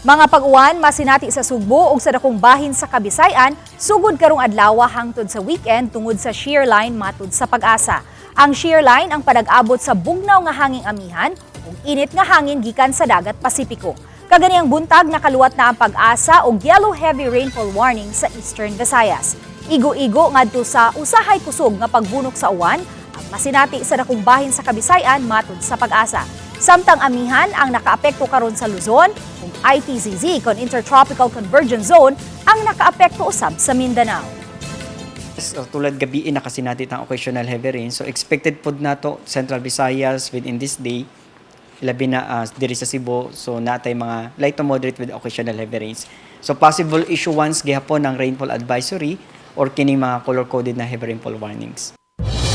Mga pag-uwan masinati sa Sugbo ug sa dakong bahin sa Kabisayan sugod karong adlaw hangtod sa weekend tungod sa shear line, matud sa PAGASA. Ang shear line ang panag-abot sa bugnaw nga hanging amihan ug init nga hangin gikan sa dagat Pasipiko. Kaganihang buntag, nakaluwat na ang PAGASA og yellow heavy rainfall warning sa Eastern Visayas. Igo-igo ngadto sa usahay kusog nga pagbunok sa uwan ang masinati sa dakong bahin sa Kabisayan, matud sa PAGASA. Samtang amihan ang nakaapekto karon sa Luzon ug ITCZ kon Intertropical Convergence Zone ang nakaapekto usab sa Mindanao. So, tulad gabii, nakasinati ang occasional heavy rain. So expected pod nato Central Visayas within this day, labi na diri sa Cebu, so natay mga light to moderate with occasional heavy rains. So possible issuance gihapon ng rainfall advisory or kining mga color coded na heavy rainfall warnings.